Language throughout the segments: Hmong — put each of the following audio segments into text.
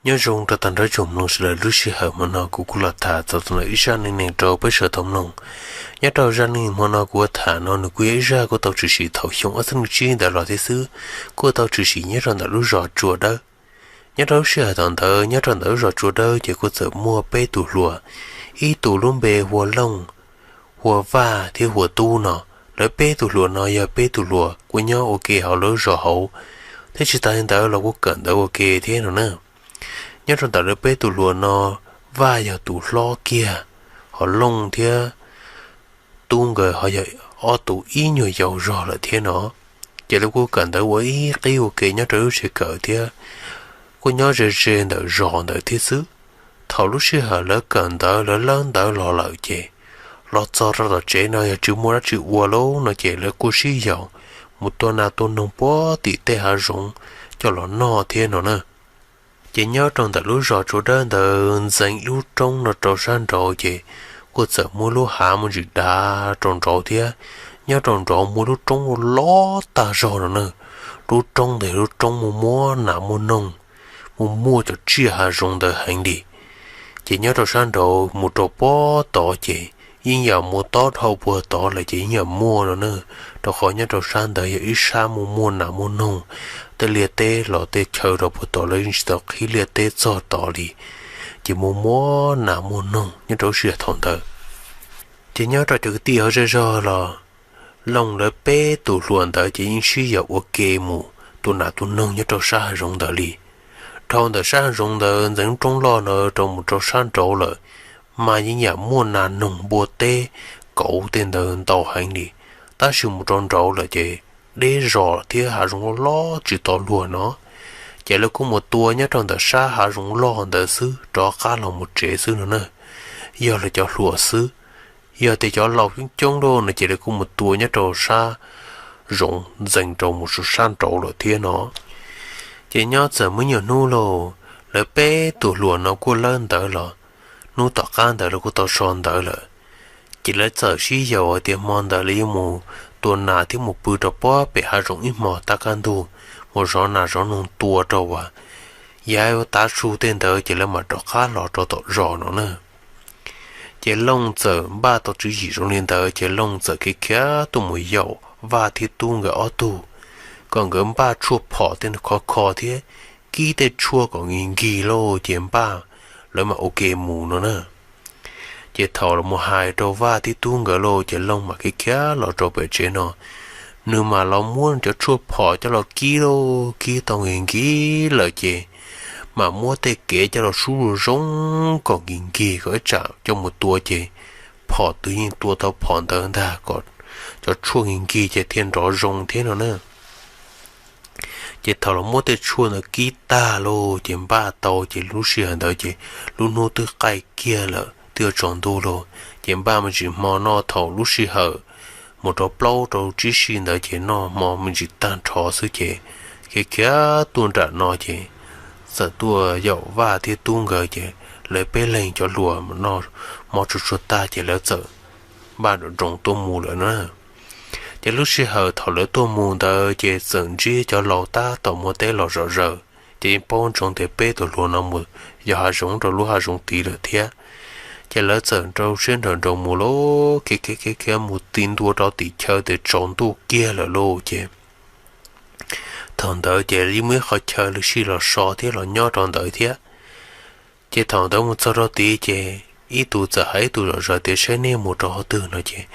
Nyob zoo rau tag nrho tsoom mloog sawv daws, lub sij hawm hmo no kuv kuj los tham txog ib zaj neej neeg rau peb sawv daws tau mloog. Nyob rau zaj neej neeg hmo no kuv yuav tham no nws kuj yog ib zaj kuj tau tshwm sim thaum xyoo ob txhiab nees nkaum tsib ntawd los thiab xwb, kuj tau tshwm sim nyob rau ntawm lub zos Tsua Dawb. Nyob rau lub sij hawm thaum ntawd nyob rau ntawm lub zos Tsua Dawb ces kuj txawm muaj peb tus hluas, ib tus lub npe hu ua Looj, hu ua Vaj thiab hu ua Tub no. Lawv peb tus hluas no yog peb tus hluas kuj nyob ua ke hauv lawv zos hauv, thiab tsis tas li ntawd los kuj kawm ntawv ua ke thiab no na. Nyob rau ntawm lawv peb tus hluas no, Vaj yog tus hlob kiag, ho Looj thiab Tub nkawd ho yog ob tus ib nyuag yau zog lawm thiab no. Ces lawv kuj kawm ntawv ua ib qib ua ke nyob rau lub tsev kawm thiab kuj nyob ze ze ntawm zos ntawd thiab xwb. Thaum lub sij hawm lawv kawm ntawv lawv lawb ntawv los lawm ces los txog rau tom tsev no yog tsis muaj dab tsi ua lauj no ces lawv kuj sib yaum mus tua nas tua noog puag tim tej hav zoov coj los noj thiab no na. Ces nyob rau ntawm lub zos Tsua Dawb ntawd ntxeev lub roob no rau sab nraud ces kuj txawm muaj lub hav muaj ntsis dav rau nraud thiab. Nyob rau nraud muaj lub roob loj tag zog no na. Lub roob ntawd lub roob muaj muaj nas muaj noog, muaj muaj cov tsiaj hav zoov ntawd heev li. Ces nyob rau sab nraud mus rau puag tod ces yeej yam mus tob dhau puag tod lawm ces yeej yam muaj no na. Rau qhov nyob rau sab ntawd yog ib sab muaj muaj nas muaj noog, tej liaj teb los tej chaw rau puag tod lawv yeej tsis tau qhib liaj teb txog tod li. Ces muaj muaj nas muaj noog nyob rau lub sij hawm thaum ntawd. Ces nyob rau cov kwv tij hauv zej zog los Looj lawv peb tus hluas ntawd ces yeej sib yaum ua ke mus tua nas tua noog nyob rau sab hav zoov ntawd li. Dhau ntawm sab hav zoov ntawd ntxeev lub roob loj ntawd rau mus rau sab nraud lawm, mas yeej yam muaj nas noog npua teb kauv tej ntawd ntau heev li. Tab sis mus rau nraud lawm ces deb zos thiab hav zoov loj loj tsis tau luag no. Ces lawv kuj mus tua nyob rau ntawm sab hav zoov loj ntawd xwb rov qab los mus tsev xwb no na. Yog lawv cov hluas xwb, yog tias cov laus coob coob lauj no ces lawv kuj mus tua nyob rau sab zoov ntxeev rau mus rau sab nraud lawm thiab no. Ces nyob txawm muaj ib nyuag hnub lauj, lawv peb tus hluas no kuj lawb ntawv los, hnub tom qab ntawd lawv kuj tau so ntawv lawm. Ces lawv txawm sib yaum hais tias hmo ntawd lawv yuav mus tua nas thiab mus pw rau puag pem hav zoov ib hmos tab kaj ntug, mus zov nas zov noog tua rau uas yav tav su tej ntawd ces lawv mam rov qab los rau tom zos no na. Ces Looj txawm npaj tau tswv yim zoo li ntawd ces Looj txawm khiav khiav tuaj mus yaum Vaj thiab Tub nkawd ob tug, kom nkawd npaj tshuaj phom tej ntawd khov kho thiab kib tej tshuaj kom nkig nkig lauj ces npaj lawv mam ua ke mus no na. Ces thaum los mus hais rau Vaj thiab Tub nkawd lauj ces Looj mam khiav khiav los rau pem tsev no. Nws mam los muab cov tshuaj phom coj los kib lauj, kib tau nkig nkig lawm ces mam muab tej kev coj los sub zoo zoo kom nkig nkig kom ib tsam coj mus tua ces phom twg yeej tua tau phom ntawd ntag kom cov tshuaj nkig nkig ces thiaj nrov zoo thiab no na. Ces thaum los muab tej tshuaj ntawd kib tag lauj ces npaj tau ces lub sij hawm ntawd ces lub hnub twb qaij kiag lawm twb yuav tsaus ntuj lauj. Ces npaj me ntsis hmo noj thaum lub sij hawm mus rau plaub rau tsib sij ntawd ces noj hmo me ntsis tag nrho xwb ces khiav khiav tuaj nram no ces txawm tuaj yaum Vaj thiab Tub nkawd ces lawv peb leeg cov hluas noj hmo tsuag tsuag tag ces lawv txawm npaj nroos tuaj mus lawm na. Ces lub sij hawm thaum lawv tuaj mus ntawd ces txawm ntsib cov laus tab tom muab teb los zom zaws, ces yeej paub ntsoov tias peb tus hluas no mus yos hav zoov rau lub hav zoov tid lawm thiab. Ces lawv txawm rau siab nrawm nroos mus lauj, khiav khiav khiav khiav mus ti ntua rau tim chaw tias tsaus ntuj kiag lawm lauj ces thaum ntawd ces yeej muaj ib qhov chaw lawv sij los so thiab los nyob rau ntawd thiab. Ces thaum ntawd mus txog rau tid ces ib tus txawm hais ib tus zom zaws tias saib nej mus rau qhov twg no ces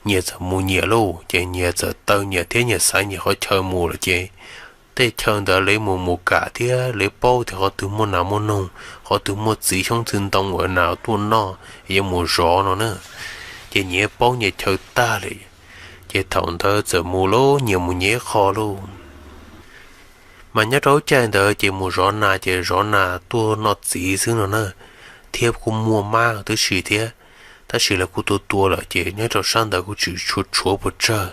nyias txawm mus nyias lauj, ces nyias txawm taw nyias thiab nyias xaiv nyias qhov chaw mus lawm ces tej chaw ntawd lawv mus mus kam thiab lawv paub tias qhov twg muaj nas muaj noog, qhov twg muaj txiv xyoob txiv ntoo uas nas tuaj noj yuav mus zov no na. Ces nyias paub nyias chaw tag li, ces thaum ntawd txawm mus lauj, nyias mus nyias ib qho lauj. Mas nyob rau lub caij ntawd ces mus zov nas ces zov nas tuaj noj txiv xwb no na, thiab kuj muaj mab tib si thiab. Tab sis lawv kuj tua tua lawm ces nyob rau sab ntawd kuj tsis tshua tshuav puas tsawg.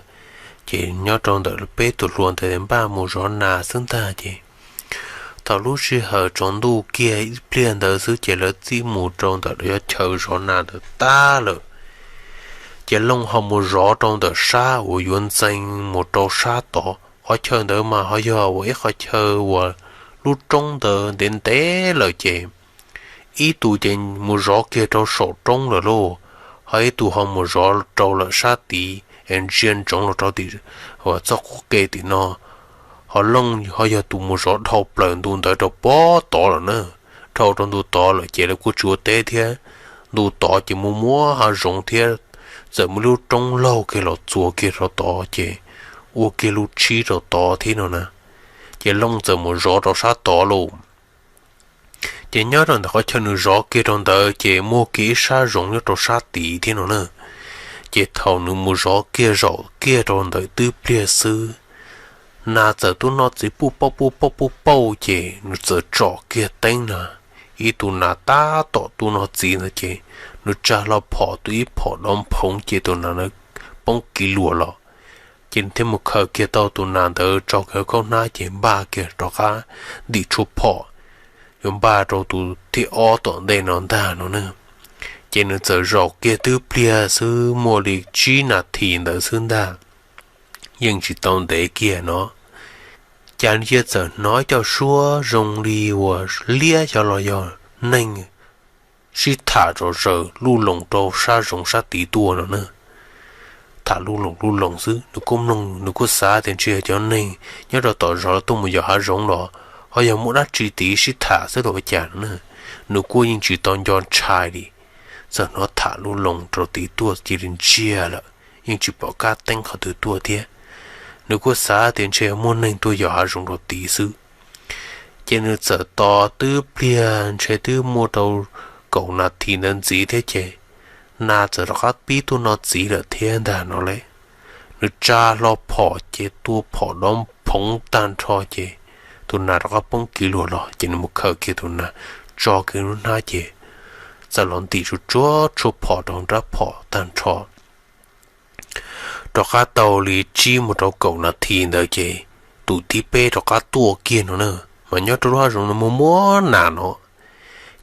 Ces nyob rau ntawm peb tus hluas ntawd npaj mus zov nas xwb ntag ces thaum lub sij hawm tsaus ntuj kiag ib pliag ntawd xwb ces lawv txib mus rau ntawm lawv cov chaw zov nas ntawd tag lawm. Ces Looj ho mus zov rau ntawm sab uas yuav ntxeev mus rau sab tod, qhov chaw ntawd mas ho yog uas ib qhov chaw uas lub roob ntawd ntev ntev lawm ces ib tug ces mus zov kiag rau saum roob lawm lauj, ho ib tug ho mus zov rau lawm sab tid es ntsia ntsoov los rau tim txoj qub ke tim no. Ho Looj ho yog tus mus zov dhau plaws ntu ntawd rau pob tod lawm na, dhau rau ntu tod lawm ces lawv kuj tsis ua teb thiab. Ntu tod ces muaj muaj hav zoov thiab, txawm muaj lub roob laug kiag los txuas kiag rau tod ces ua kiag lub tshib rau tod thiab no na. Ces Looj txawm mus zov rau sab tod lauj. Ces nyob rau ntawm qhov chaw nws zov kiag rau ntawd ces muaj kiag ib sab zoov nyob rau sab tid thiab no na. Ces thaum nws mus zov kiag zaum kiag rau ntawd twb pliag xwb, nas txawm tuaj noj txiv puj pauj puj pauj puj pauj ces nws txawm tsom kiag teeb na, ib tug nas tab tom tuaj noj txiv ntawd ces nws tsa hlo phom tua ib phom dov phoov ces tus nas ntawd poob kiv luas los. Ces nws thiaj mus khaws kiag tau tus nas ntawd tso kiag hauv khaub hnab ces npaj kiag rov qab ntim tshuaj phom yuav npaj rau tus thib ob tom ntej no ntag no na. Ces nws txawm zaum kiag twb pliag xwb muaj li tsib nas this ntawd xwb ntag, yeej tsis tau ntev kiag no, cas nws cia txawm hnov ib co suab zoo li uas liab xyov los yog neeg sib tham zom zaws luj loos rau sab zoov sab tid tuaj no na. Tham luj loos luj loos xwb, nws kuj mloog, nws kuj xav tias ntshe yog cov neeg nyob rau tom zos tuaj mus yos hav zoov los ho yog muaj dab tsi tid sib tham xwb los ua cas no na. Nws kuj yeej tsis tau nco ntshai li, txawm hnov tham luj loos rau tid tuaj cia li ntsiag lawm, yeej tsis pom kab teeb qhov twg tuaj thiab. Nws kuj xav tias ntshe muaj neeg tuaj yos hav zoov rau tid xwb. Ces nws txawm tos twb pliag ntshe twb muaj rau kaum nas this ntawd ntxiv thiab ces nas txawm rov qab pib tuaj noj txiv lawm thiab ntag no lauj. Nws tsa hlo phom ces tua phom dov phoov tag nrho ces tus nas rov qab poob kiv luas los ces nws mus khaws kiag tus nas tso kiag lub hnab ces txawm los ntim tsuag tsuag tshuaj phom rau nrab phom tag nrho. Rov qab tau li tsib mus rau kaum nas this ntawd ces tus thib peb rov qab tuaj kiag no na, mas nyob rau lub hav zoov no muaj muaj nas no.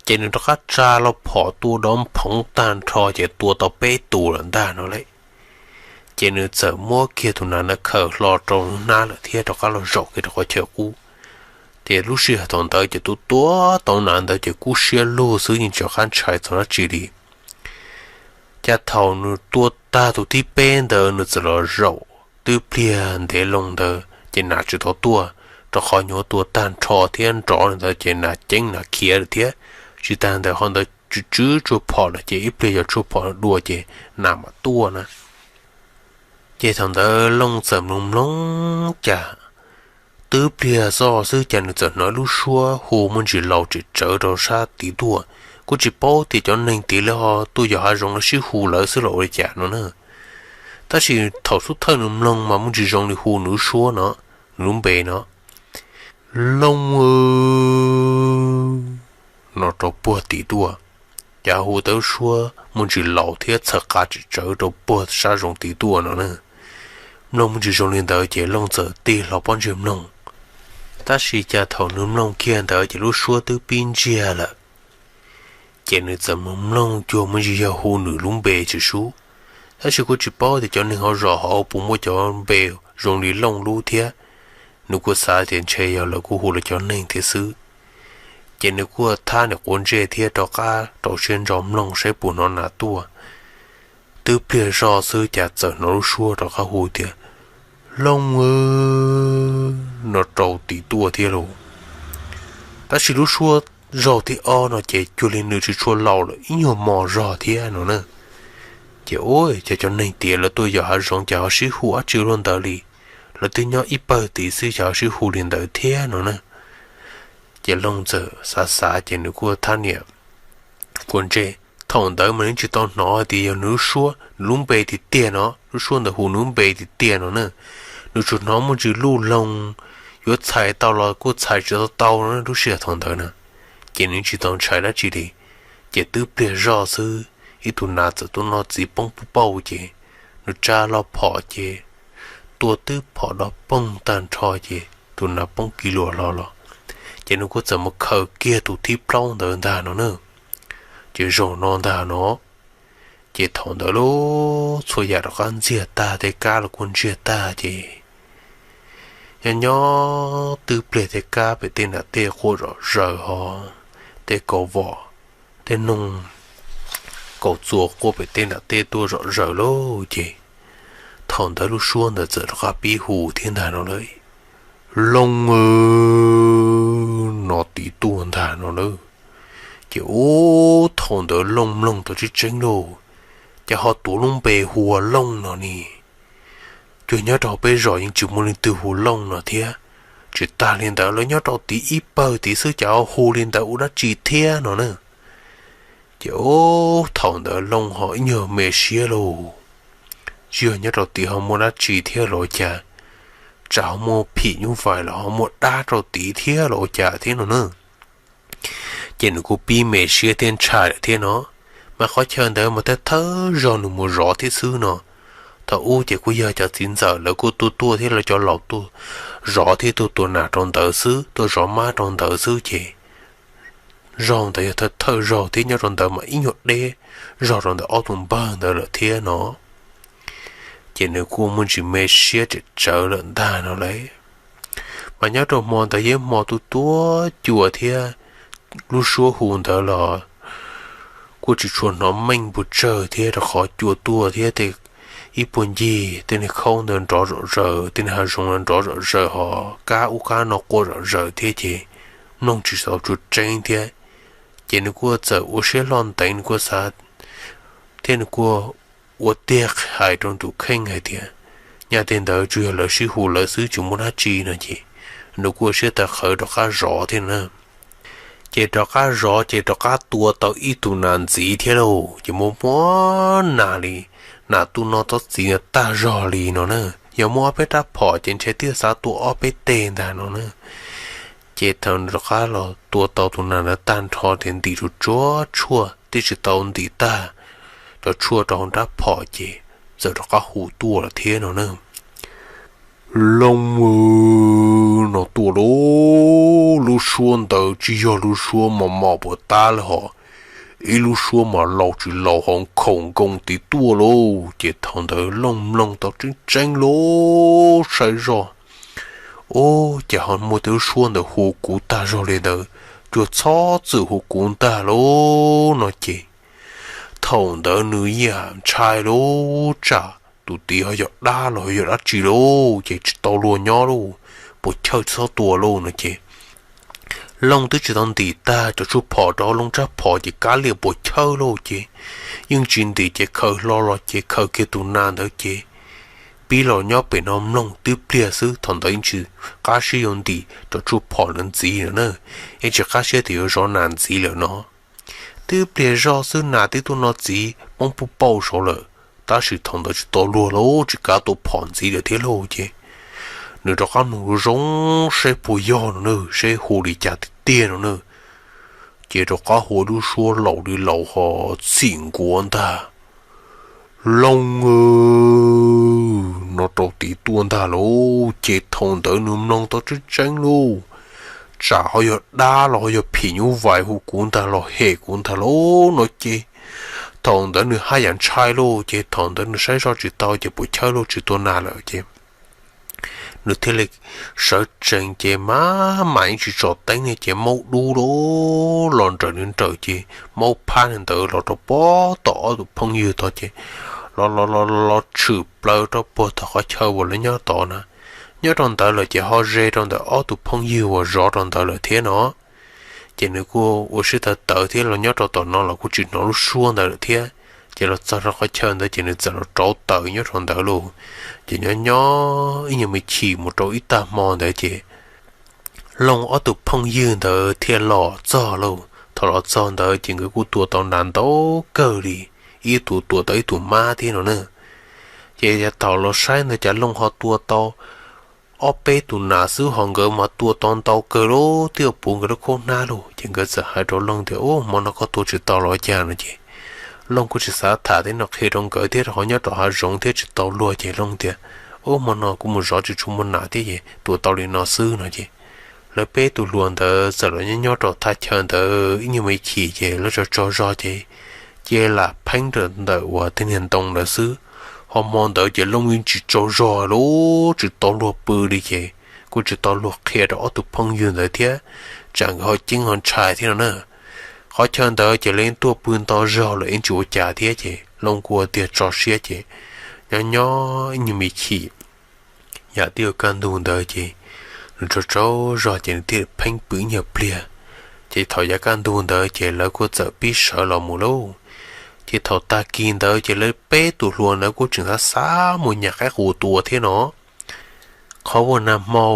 Ces nws rov qab tsa hlo phom tua dov phoov tag nrho ces tua tau peb tus lawm ntag no lauj. Ces nws txawm muab kiag tus nas ntawd khaws hlo rau lub hnab lawm thiab rov qab los zaum kiag rau qhov chaw qub. Ces lub sij hawm thaum ntawd ces tus tua tau nas ntawd ces kub siab lug xwb yeej tsis rov qab ntshai txog dab tsi li. Cas thaum nws tua tag tus thib peb ntawd nws txawm los zaum twb pliag ntev loo ntawd ces nas tsis tau tuaj, rau qhov nyuam qhuav tua tag nrho thiab nrov li ntawd ces nas ceeb nas khiav lawm thiab. Tsis tas ntawd qhov ntawd tsw tsw tshuaj phom lawm ces ib pliag yog tshuaj phom dua ces nas mam tuaj na. Ces thaum ntawd Looj txawm mloog mloog cas twb pliag zoj xwb cas nws txawm hnov lub suab hu muaj ntsis laus tseem tsawv rau sab tid tuaj. Kuj tsis paub tias cov neeg tid lawv ho tuaj yos hav zoov lawv sib hu lawv xwb los ua li cas no na. Tab sis thaum xub thawj nws mloog mas muaj ntsis zoo li hu nws lub suab no, nws lub npe no, Looj no rau puag tid tuaj. Cas hu tau lub suab muaj ntsis laus thiab txhawv qa tseem tsawv rau puag sab zoov tid tuaj no na. Mloog muaj ntsis zoo li ntawd ces Looj txawm tig hlo pob ntseg mloog. Tab sis cas thaum nws mloog kiag ntawd ces lub suab twb pib ntsiag lawm. Ces nws txawm mus mloog cuag muaj ntsis yog hu nws lub npe tsis sub. Tab sis kuj tsis paub tias cov neeg hauv zos hauv puas muaj cov npe zoo li Looj lub thiab. Nws kuj xav tias ntshe yog lawv kuj hu lawv cov neeg thiab xwb. Ces nws kuj thab niam quav ntsej thiab rov qab rau siab ntso mloog saib puas hnov nas tuaj. Twb pliag zoj xwb cas txawm hnov lub suab rov qab hu tias, Looj no rau tid tuaj thiab lauj. Tab sis lub suab zaug thib ob no ces cuag li nws tsis tshua laus lawm, ib nyuag mos zog thiab no na. Ces ua cas cov neeg tias lawv tuaj yos hav zoov cas ho sib hu dab tsi luaj ntawd li, lawv twb nyob ib pawg tid xwb cas ho sib hu li ntawd thiab no na. Ces Looj txawm xav xav ces nws kuj thab niam quav ntsej. Thaum ntawd mas nws tsis tau hnov hais tias yog nws lub suab, nws lub npe tiag tiag no, lub suab ntawd hu nws lub npe tiag tiag no na. Nws tsuas hnov muaj ntsis luj loog, yuav txhais tau los kuj txhais tsis tau tau no lub sij hawm thaum ntawd na. Ces nws tsis tau ntshai dab tsi li. Ces twb pliag zoj xwb, ib tug nas txawm tuaj noj txiv poob puj pauj ces nws tsa hlo phom ces tua twb phom dov poog tag nrho ces tus nas poob kiv luas hlo los. Ces nws kuj txawm mus khaws kiag tus thib plaub ntawd ntag no na. Ces zaum no ntag no, ces thaum ntawd lub txhua yam rov qab ntxiag tag, tej kab los kuj ntsiag tag ces Nyob nyob twb pliag tej kab pem tej nram tej quaj zom zaws ho, tej kaus vom, tej noog kaus txuas quaj pem tej nram tej tuaj zom zaws lauj ces, thaum ntawd lub suab ntawd txawm rov qab pib hu thiab ntag no lawm, Looj, no tiv tuaj ntag no lawm. Ces ub, thaum ntawd Looj mloog tau tseeb tseeb lauj, ces ho tuav lub npe hu ua Looj no ne. Cuag nyob rau peb zos yeej tsis muaj leej twg hu Looj no thiab. Tsis tas li ntawd lawv nyob rau tid ib pawg tid xwb cas ho hu li ntawd ua dab tsi thiab no na. Ces ub, thaum ntawd Looj ho ib nyuag me siab lauj, tsis yog nyob rau tid ho muaj dab tsi thiab los cas, tsam ho muaj phim nyuj vais los ho muaj dab rau tid thiab los cas thiab no na. Ces nws kuj pib me siab thiab ntshai lawm thiab no. Mas qhov chaw ntawd mas thawj thawj zaug nws mus zov thiab xwb no. Thaum ub ces kuj yog cov txiv ntxawm lawv kuj tuaj tuaj thiab lawv cov laus tuaj zov thiab tuaj tua nas rau ntawd xwb, tuaj zov mab rau ntawd xwb ces, zaug ntawd yog thawj thawj zaug thiab nyob rau ntawd mas ib nyuag deb zog rau ntawm ob tug npawg ntawd lawm thiab no. Ces nws kuj muaj ntsis me siab tsawm tsawv lawm ntag no lauj. Mas nyob rau hmo ntawd yog hmo tu tuaj cua thiab, lub suab hu ntawd los kuj tsis tshua hnov meej puas tsawg thiab rau qhov cua tuaj thiab tej, ib puag ncig tej niag khaub ntawd nrov zom zaws, tej niag hav zoov nrov zom zaws ho kab ub kab no quaj zom zaws thiab ces mloog tsis tau tsuas tseeb thiab. Ces nws kuj txawm ua siab loj ntev nws kuj xav, thiab nws kuj ua tiag hais rau tus kheej hais tias, nyaj tej ntawd tsuas yog lawv sib hu lawv xwb tsis muaj dab tsi no ces, nws kuj ua siab tawv qhawv rov qab zov thiab na. Ces rov qab zov ces rov qab tua tau ib tug nas ntxiv thiab lauj, ces muaj muaj nas li, nas tuaj noj txob txiv tag zog li no na. Yog muaj ob peb rab phom ces ntshe twb xav tua ob peb teg ntag no na. Ces thaum nws rov qab los tua tau tus nas ntawd tag nrho ces ntim rau tsuag tshuaj, twb tsis tau ntim tag, rau tshuaj rau hauv rab phom ces txawm rov qab hu tuaj lawm thiab no na. Looj, no tuaj lauj. Lub suab ntawd tsis yog lub suab mos mos puas tab li hos, ib lub suab mas laus tsis laus ho nkhaus nkoos tiv tuaj lauj. Ces thaum ntawd Looj mloog tau tseeb tseeb lauj, saib zoj, ub, ces ho muaj tej lub suab ntawd hu kuv tag zog li ntawd, cuag txhob txwm hu kuv ntag lauj no ces, thaum ntawd nws yeej ntshai lauj, tsam tus tid ho yog dab los yog dab tsi lauj, ces tsis tau luag nyob lauj, puas chawj txhob tua lauj no ces, Looj twb tsis tau ntim tag cov tshuaj phom rau hauv Looj rab phom ces kab liam puas chawj lauj ces, yeej tsis ntim ces khaws hlo los ces khaws kiag tus nas ntawd ces, pib los nyob pem no mloog twb pliag xwb, thaum ntawd yeej tsis qab siab yuav ntim cov tshuaj phom ntawd ntxiv lawm na, yeej tsis qab siab tias yuav zov nas ntxiv lawm no. Twb pliag zog xwb nas twb tuaj noj txiv poob puj pauj saud lawm, tab sis thaum ntawd tsis tau luag lauj, tsis kav tua phom ntxiv lawm thiab lauj ces, nws rov qab mloog zoo zoo seb puas yog no na, seb hu li cas tiag tiag no na. Ces rov qab hu lub suab laus li laus ho txhim nkuav ntag, Looj, no rau tid tuaj ntag lauj. Ces thaum ntawd nws mloog tau tseeb tseeb lauj, tsam ho yog dab los ho yog phim nyuj vais hu kuv ntag los hem kuv ntag lauj no ces, thaum ntawd nws haj yam ntshai lauj ces thaum ntawd nws saib zoj tsis tau ces puas chawj lauj tsis tua nas lawm ces, nws thiaj li sawv tsees ces mas mas yeej tsis tsom teeb ne ces maub dub los nrawm li nrawm ces maub phab li ntawd los rau pem tom ob tug phooj ywg tod ces, los los los los tshwm plaws rau puag tom qhov chaw uas lawv nyob tod na. Nyob rau ntawd lawm ces ho ze rau ntawm ob tug phooj ywg uas zov rau ntawd lawm thiab no. Ces nws kuj ua siab tawv tawv thiab los nyob rau tom no los kuj tsis hnov lub suab ntawd lawm thiab. Ces los txog rau qhov chaw ntawd ces nws txawm los rauv taws nyob rau ntawd lauj. Ces nyob nyob ib nyuag me chim mus rau ib tag hmo ntawd ces Looj ob tug phooj ywg ntawd thiaj los txog lauj. Thaum los txog ntawd ces nkawd kuj tua tau nas ntau kawg li, ib tug tua tau ib tug mab thiab no na. Ces yav thaum los saib ntawd cas Looj ho tua tau ob peb tus nas xwb ho nkawd mas tua tau ntau kawg lauj, twb puv nkawd lub khaub hnab lauj. Ces nkawd txawm hais rau Looj tias, Ub, hmo no koj tua tsis tau los cas no ces Looj kuj tsis xav tham thiab no qhia rau nkawd thiab rau qhov nyob rau hav zoov thiab tsis tau luag ces Looj tias, Ub, hmo no kuv mus zov tsis tshua muaj nas thiab ces tua tau li no xwb no ces, lawv peb tus hluas ntawd txawm los nyob nyob rau thaj chaw ntawd ib nyuag me chim ces lawv tsaug tsaug zog ces cia li lam pheeb rau ntawm uas tej niag ntoo ntawd xwb. Ho hmo ntawd ces Looj yeej tsis tsaug zog lauj, tsis tau luag pw li ces kuj tsis tau luag qhia rau ob tug phooj ywg ntawd thiab, tsam nkawd ho ceeb ho ntshai thiab no na. Qhov chaw ntawd ces lawv tuaj pw nto zog lawm yeej tsis ua cas thiab ces Looj kuj ua tiag tso siab ces nyob nyob ib nyuag me chim, yam twb yuav kaj ntug ntawd ces nws tsaug tsaug zog ces nws thiaj pheej pw ib nyuag pliag. Ces thaum yav kaj ntug ntawd ces lawv kuj txawm pib sawv los mus lauj. Ces thaum tag kis ntawd ces lawv peb tus hluas ntawd kuj tseem xav xav mus nyas qaib qus tua thiab no. Qhov uas nag hmo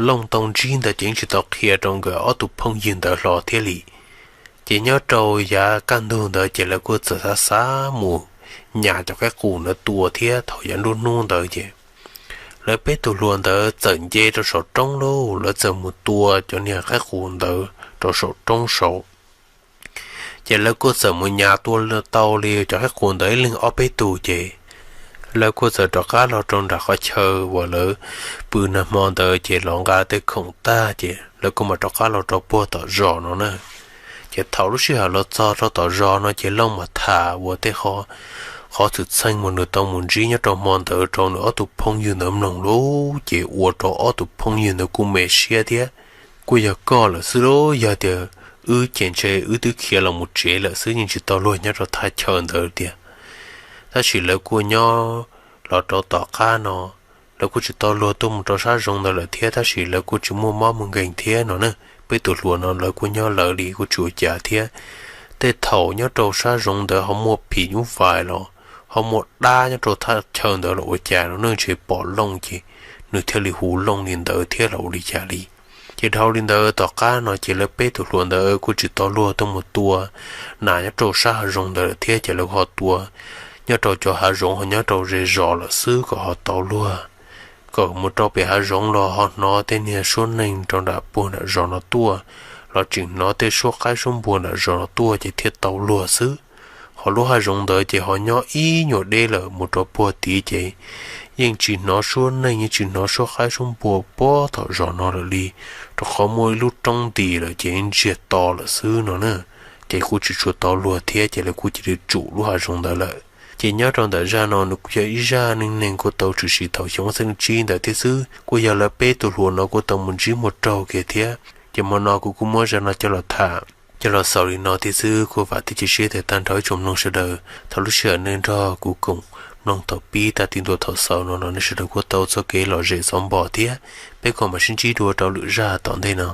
Looj tau ntsib ntawd ces yeej tsis tau qhia rau nkawd ob tug phooj ywg ntawd hlo thiab li. Ces nyob rau yav kaj ntug ntawd ces lawv kuj txawm xav xav mus nyas cov qaib qus ntawd tua thiab. Thaum yav nruab hnub ntawd ces lawv peb tus hluas ntawd txawm nce rau saum roob lauj, lawv txawm mus tua cov niag qaib qus ntawd rau saum roob saud. Ces lawv kuj txawm mus nyas tua tau li cov qaib qus ntawd ib leeg ob peb tug ces lawv kuj txawm rov qab los rau nram qhov chaw uas lawv pw nag hmo ntawd ces los nqa tej khoom tag ces lawv kuj mam rov qab los rau puag tom zos no na. Ces thaum lub sij hawm los txog rau tom zos no ces Looj mam tham ua tej qhov xwm txheej uas nws tau mus ntsib nyob rau hmo ntawd rau nws ob tug phooj ywg ntawd mloog lauj, ces ua rau ob tug phooj ywg ntawd kuj me siab thiab. Kuj yog koj lawm xwb lauj, yog tias wb ces ntshe wb twb khiav los mus tsev lawm xwb, yeej tsis tau luag nyob rau thaj chaw ntawd tiag. Tab sis lawv kuj nyob los rau tom qab no, lawv kuj tsis tau luag tuaj mus rau sab zoov ntawd lawm thiab, tab sis lawv kuj tsis muaj mob muaj nkeeg thiab no na. Peb tus hluas no lawv kuj nyob lawv li kuj tsis ua cas thiab. Tej thaum nyob rau sab zoov ntawd ho muaj phim nyuj vais los ho muaj dab nyob rau thaj chaw ntawd los ua cas no ne, ntshe pom Looj ces nws thiaj li hu Looj li ntawd thiab los ua li cas li. Ces dhau li ntawd tom qab no ces lawv peb tus hluas ntawd kuj tsis tau luag tuaj mus tua nas nyob rau sab hav zoov ntawd lawm thiab, ces lawv ho tua nyob rau cov hav zoov ho nyob rau ze zos lawm xwb kom ho tau luag, kom mus rau pem hav zoov los ho hnov tej niag suab neeg rau nram puag nram zos no tuaj, los tseem hnov tej suab qaib suab npua nram zos no tuaj ces thiaj tau luag xwb. Ho lub hav zoov ntawd ces ho nyob ib nyuag deb lawm mus rau puag tid ces yeej tsis hnov suab neeg yeej tsis hnov suab qaib suab npua puag tom zos no lawm li, rau qhov muaj ib lub roob nti lawm ces ntsiag to lawm xwb no na. Ces kuj tsis tshua tau luag thiab ces lawv kuj cia li tsum lub hav zoov ntawd lawm. Ces nyob rau ntawm zaj no nws kuj yog ib zaj neej neeg kuj tau tshwm sim thaum xyoo ob txhiab tsib ntawd thiab xwb, kuj yog lawv peb tus hluas no kuj tau mus ntsib muag raug kiag thiab. Ces hmo no kuv kuj muab zaj no coj los tham coj los xaus li no thiab xwb, kuj vam thiab cia siab tias tag nrho ib tsoom mloog sawv daws thaum lub sij hawm nej nrog kuv koom mloog thaum pib tag ti ntua thaum xaus no no nej sawv daws kuj tau txoj kev lom zem xov npog thiab. Peb kuj mam sib ntsib dua rau lwm zaj tom ntej no.